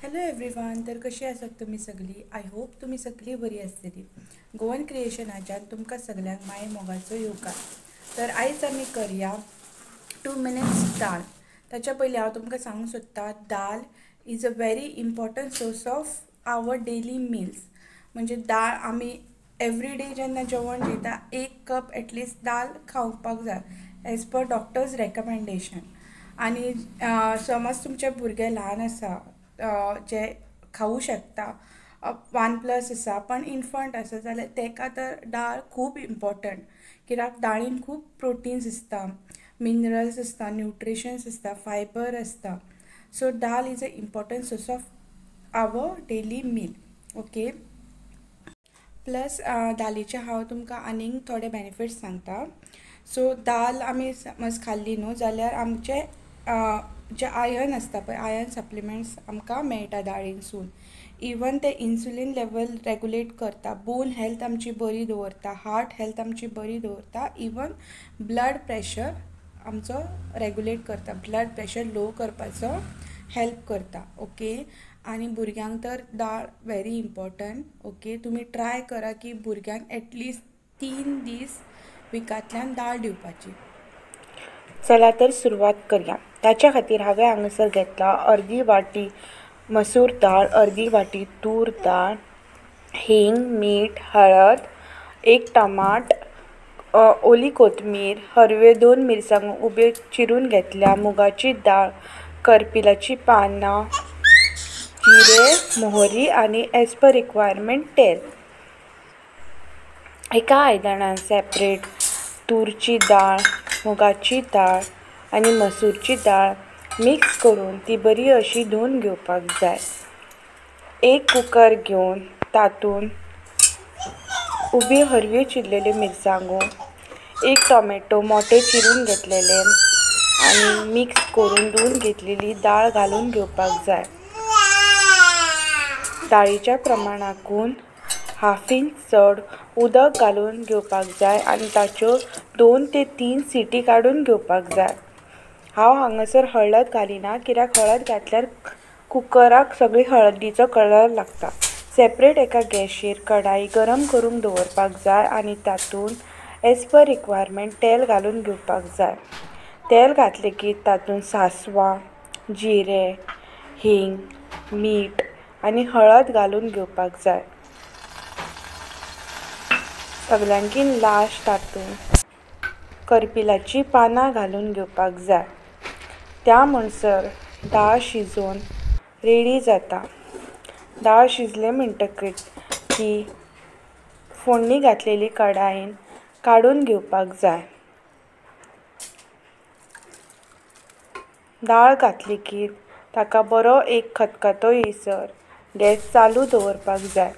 Hello everyone, तर कशी आसात तुमी सगळी? I hope तुमी सगळी बरी आसतली। गोवन क्रिएशनाच्यान तुमकां सगळ्यांक माय मोगाचो येवकार। तर आयज आमी करया 2 मिनट्स दाल। ताच्या पयलीं हांव तुमकां सांगूंक सोदता, दाल is a very important source of our daily meals. म्हणजे दाळ आमी एवरी डे जेन्ना जेवण जेयता 1 कप एटलिस्ट दाल खावपाक जाय, एज पर डॉक्टर्स रेकमेंडेशन। आनी समज तुमचे भुरगे ल्हान आसा जे खावू शकता, 1+ आसा पण इन्फंट आसा जाल्यार तेका तर दाळ खूब इम्पॉर्टंट, कित्याक दाळीन खूब प्रोटीन्स आसता, मिनरल्स आसता, न्युट्रिशन्स आसता, फायबर आसता। So dal is a important source of our daily meal. Okay, plus दालीचे हांव तुमकां आनीक थोडे बेनिफिट्स सांगता। सो दाल आमी समज खाल्ली न्हू जाल्यार आमचे जे आयर्न आसता पळय, आयर्न सप्लिमेंट्स आमकां मेळटा दाळीनसून। इवन ते इन्सुलीन लेवल रेगुलेट करता, बोन हेल्थ आमची बरी दवरता, हार्ट हेल्थ आमची बरी दवरता, इवन ब्लड प्रेशर आमचो रेगुलेट करता, ब्लड प्रेशर लो करपाचो हेल्प करता। ओके, आनी भुरग्यांक तर दाळ व्हेरी इम्पॉर्टंट। ओके, तुमी ट्राय करा की भुरग्यांक एटलिस्ट 3 दीस विकांतल्यान दाळ दिवपाची। चला तर सुरवात करया। ताच्या खातीर हांवें हांगासर घेतला अर्दी वाटी मसूर दाळ, अर्दी वाटी तूर दाळ, हिंग, मीठ, हळद, 1 टमाट, ओली कोथमीर, हरव्यो 2 मिरसांगो उब्यो चिरून घेतल्या, मुगाची दाळ, करपिलाची पानां, जिरे, मोहरी आनी एज पर रिक्वायरमेंट तेल। एका आयदनान सेपरेट तुरची दाळ, मुगाची दाळ आनी मसूरची दाळ मिक्स करून ती बरी अशी धुवन घेवपाक जाय। 1 कुकर घेवन तातूंत उबी हरव्यो चिरलेल्यो मिरसांगो, 1 टोमॅटो मोठे चिरून घेतलेले आनी मिक्स करून धुवन घेतलेली दाळ घालून घेवपाक जाय। दाळीच्या प्रमाणाकून 1/2 इंच चड उदक घालून घेवपाक जाय आनी ताच्यो 2 ते 3 सिटी काडून घेवपाक जाय। हांव हांगासर हळद घालिना, कित्याक हळद घातल्यार कुकराक सगळी हळदीचो कलर लागता। सेपरेट एका गॅशीर कढाई गरम करूंक दवरपाक जाय आनी तातूंत एज पर रिक्वायरमेंट तेल घालून घेवपाक जाय। तेल घातलें की तातूंत सासवां, जिरें, हिंग, मीठ आनी हळद घालून घेवपाक जाय। सगल्यांकीन लास्ट तातूंत करपिलाची पानां घालून घेवपाक जाय। त्या म्हणसर दाळ शिजोवन रेडी जाता। दाळ शिजले म्हणटकच ती फोडणी घातलेली कढायेन काडून घेवपाक जाय। दाळ घातली की ताका बरो एक खतखतो येयसर गॅस चालू दवरपाक जाय।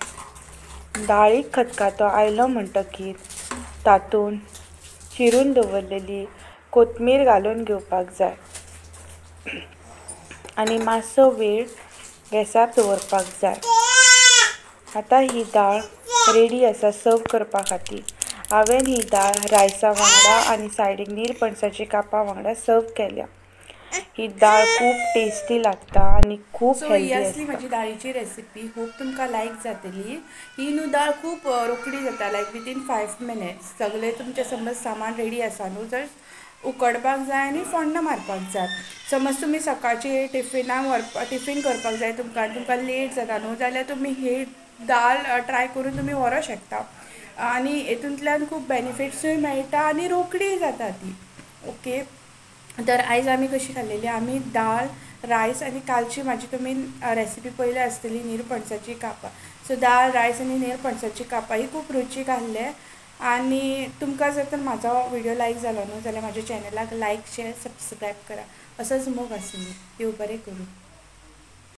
दाळीक खतखतो आयलो म्हणटकीर तातूंत चिरून दवरलेली कोथमीर घालून घेवपाक जाय आनी मातसो वेळ गॅसार दवरपाक जाय। आतां ही दाळ रेडी आसा सर्व करपा खातीर। हांवें ही दाळ रायसा वांगडा आनी सायडीक निरपणसाची कापां वांगडा सर्व केल्या। ही दाळ खूब टेस्टी लागता आनी खूब हेल्दी ही आसली आसता। म्हजी दाळीची रेसिपी। होप तुमकां लायक जातली। ही न्हू दाळ खूब रोखडी जाता, लायक विदीन 5 मिनट्स सगळें तुमचें समज सामान रेडी आसा न्हू, जस्ट उकडपाक जाय आनी फोण्णां मारपाक जाय। समज तुमी सकाळचे टिफिनाक व्हरपा, टिफीन करपाक जाय तुमकां, तुमकां लेट जाता न्हू, जाल्यार तुमी ही दाल ट्राय करून तुमी व्हरूंक शकता आनी हेतूंतल्यान खूब बेनिफिट्सूय मेळटा आनी रोखडी जाता ती। ओके, तर आयज आमी कशी खाल्लेली, आमी दाळ, रायस आनी कालची म्हाजी तुमी रेसिपी पळयल्या आसतली निरपणसाची कापां। सो दाळ, रायस आनी निरपणसाची कापां ही खूब रुचीक आसले। आनी तुमकां जर तर म्हाजो व्हिडियो लायक जालो न्हू जाल्यार म्हाज्या चॅनलाक लायक, शेअर, सबस्क्रायब करा। असोच मोग आसूं दी। देव बरें करूं।